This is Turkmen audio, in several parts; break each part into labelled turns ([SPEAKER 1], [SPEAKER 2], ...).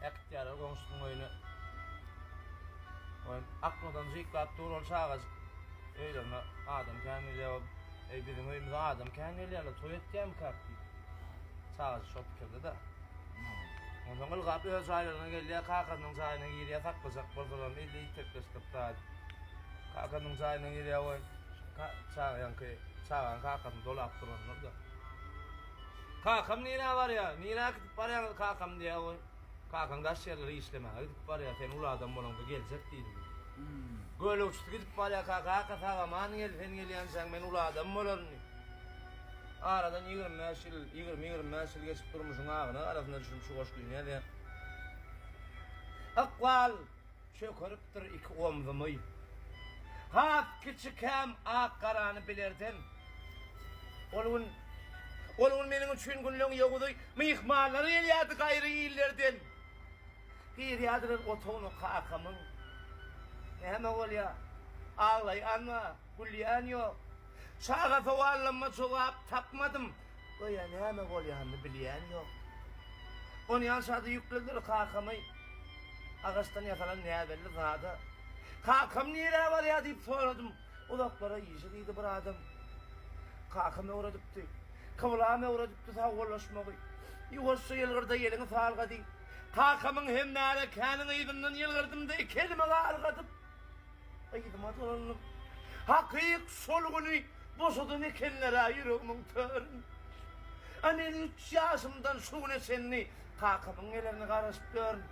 [SPEAKER 1] Äkitýärler goňşusynyň öýüne. Oý, aklydan jyklap dur ol çagajyk. Öýlerine adam kän gelýär. Eý, biziň öýümize adam kän gelýärler, toý etýärmikäk diýip. Çagajyk şol pikirde-de. Onsoň ylgap öz jaýlaryna gelýär, kakasynyň jaýyna girýär, saklajak bolsalam elli itekleşdirip zat. Kakasynyň jaýyna girýär, oý, çaga ýaňky çaganyň kakasyny dolap duranlar-da. Kakam nirä barýar? Nirä gidip barýaňyz kakam diýýär goý. Kakaň daş ýerlere işlemäge gidip barýar, sen uly adam bolaňda geljek diýdi. Gölegçisi gidip barýarka, kaka sag-aman gel, sen gelýänçäň men uly adam bolaryn diýip. Aradan 25 ýyl, 20-25 ýyl geçip durmuşyň agyna-garasyna düşünip şu goşgyny ýazýar. Ykbal! Çökeripdir iki omzumy. Has kiçikäm ak-garany bilerden. Ol gün, ol gün meniň üçin günleň ýowuzy, myhmanlar gelýärdi gaýry illerden. Girýärdiler otagyna kakamyň. Näme bolýar? Aglaýan bar, gülýän ýok. Çaga sowallama jogap tapmadym. Göýä näme bolýanyny bilýän ýok. Onýança-da ýüklediler kakamy agaçdan ýasalan näbelli zada. Kakam nirä barýar diýip soradym. Uzaklara işi diýdi bir adam. Kakam öwredipdi. Kyblam öwredipdi sagbollaşmagy. Ýuwaşja ýylgyrda eliňi salga diýip. Kakamyň hem märekäniň yzyndan ýylgyrdym-da iki elimi galgadyp. Yzyma dolandym. Hakyk şol güni boşadan ekenler-ä ýüregimiň törüni. A men üç ýaşymdan şu güne çenli kakamyň gelerine garaşyp ýörün.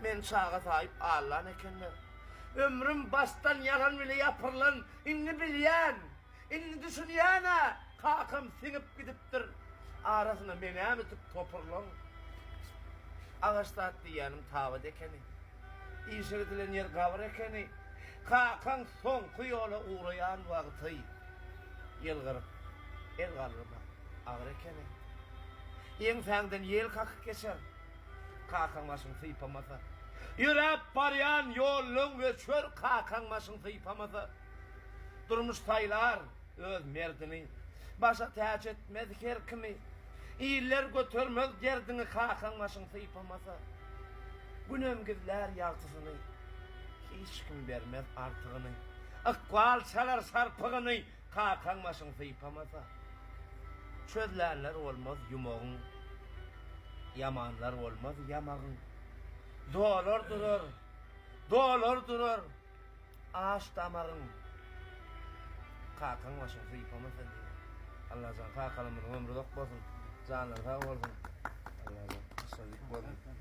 [SPEAKER 1] Meni çaga saýyp aldan ekenler. Ömrüm başdan ýalan bile ýapyrylan, indi bilýän, indi düşünýän-ä, kakam siňip gidipdir. Arasyna menem itip topurylan. Agaç zat diýýänim tabat ekeni. Işe gidilen ýer gabyr ekeni. Kakaň soňky ýola ugraýan wagty ýylgyryp, el galdyrmak agyr ekeni. Ýeňsäňden ýel kakyp geçer, kakaň başyň sypamasa. Ýöräp barýan ýollaň öçer, kakaň başyň sypamasa. Durmuş saýlar. Öz merdini başa täç etmez her kimi, Iller götermez derdiňi kakaň başyň sypamasa. Günem gizlär ýagtysyny, hiç kim bermez artygyny, Ykbal çalar şarpygyny kakaň başyň sypamasa. Çözlänler bolmaz ýumagyň, ýamanlar bolmaz ýamagyň, Dolar durar, dolar durar. Aç damagyň kakaň başyny sypamasa diýýär. Allajan kakalarymyzyň ömri uzak bolsun. Janlary sag bolsun. Allajan başlary dik bolsun.